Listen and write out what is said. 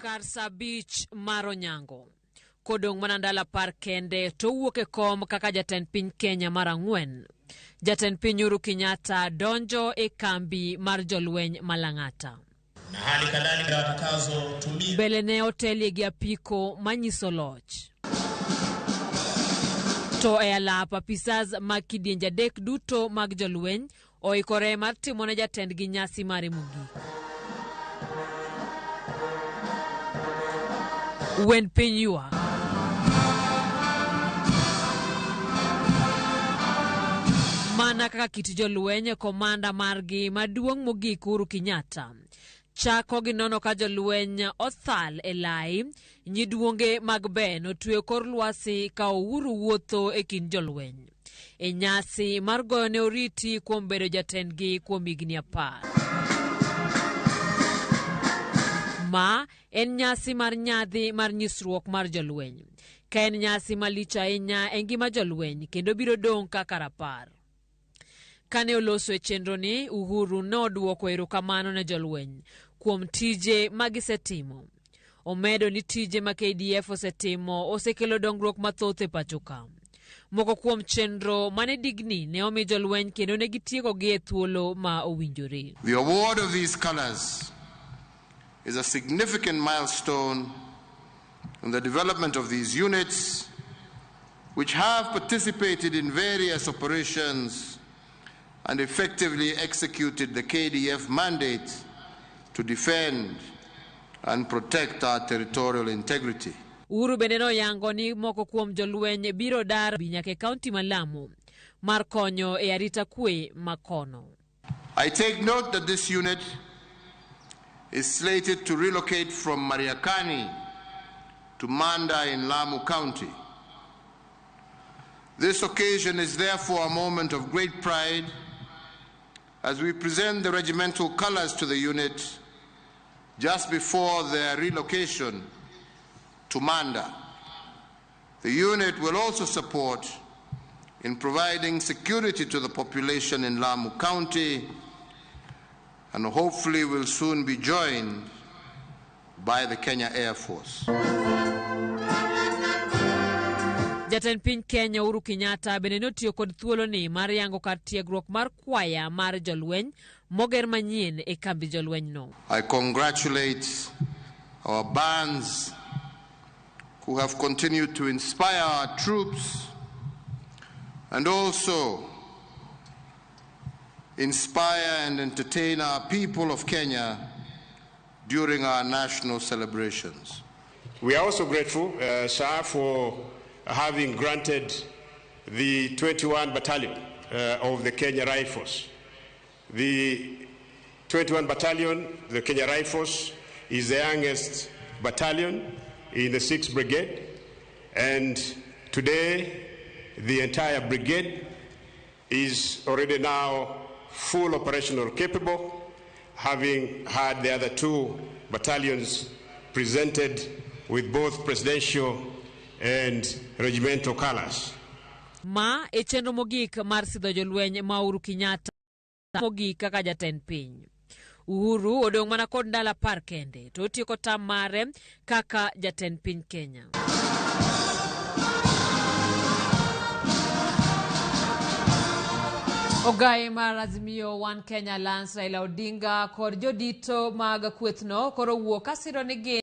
Kar saa abich mar onyango. Kodong' mana ndalo apar kende to owuok e kom kaka jatend piny Kenya mar ang'wen. Jatend piny Uhuru Kenyatta donjo e kambi mar jolweny ma Lang'ata. Na hali kadhalika watakazotumia Mbele ne otelie gi apiko manyiso loch. To e alap apisas mag kidienje adek duto mag jolweny oikore mar timo ne jatendgi nyasi mare mogik. Wend piny ywak. Mana kaka kit jolweny, komanda margi maduong' mogik Uhuru Kenyatta chako gi nono ka jolweny othal e lai, nyiduonge mag ben otwe kor lwasi ka Uhuru wuotho e kind jolweny. E nyasi mar goyone oriti kuom bedo jatendgi kuom higni apar. Ma en nyasi mar nyadhi mar nyisruok mar jolweny. Ka en nyasi malich ahinya e ngima jolweny kendo biro dong' kaka rapar. Kane oloso e chenroni, Uhuru nodwoko erokamano ne jolweny kuom tije ma gisetimo. Omedo ni tije ma KDF osetimo osekelo dongruok mathoth e pacho ka. Moko kuom chenro mane digni ne omi jolweny kendo ne gitiekogi e thuolo ma owinjore. The award of these colors is a significant milestone in the development of these units, which have participated in various operations and effectively executed the KDF mandate to defend and protect our territorial integrity. Uhuru bende noyango ni moko kuom jolweny biro dar nyaka e kaunti ma Lamu mar konyo e arita kwe ma kono. I take note that this unit is slated to relocate from Mariakani to Manda in Lamu County. This occasion is therefore a moment of great pride as we present the regimental colors to the unit just before their relocation to Manda. The unit will also support in providing security to the population in Lamu County and hopefully will soon be joined by the Kenya Air Force. Jatend piny Kenya Uhuru Kenyatta bende notiyo kod thuoloni mar yango kar tiegruok mar kwaya mar jolweny moger manyien e kambi jolwenyno. I congratulate our bands who have continued to inspire our troops and also inspire and entertain our people of Kenya during our national celebrations. We are also grateful, sir, for having granted the 21 Battalion of the Kenya Rifles. The 21 Battalion, the Kenya Rifles, is the youngest battalion in the 6th Brigade, and today the entire brigade is already now full operational capable, having had the other two battalions presented with both presidential and regimental colors. Ma e chenro mogik mar sidho jolweny ma Uhuru Kenyatta mogik kaka jatend piny. Uhuru odong' mana kod ndalo apar kende to otieko tam mare kaka jatend piny Kenya. Ogaye mar Azimio One Kenya Alliance Raila Odinga kod jodito mag kwethno koro wuok ka siro ni gin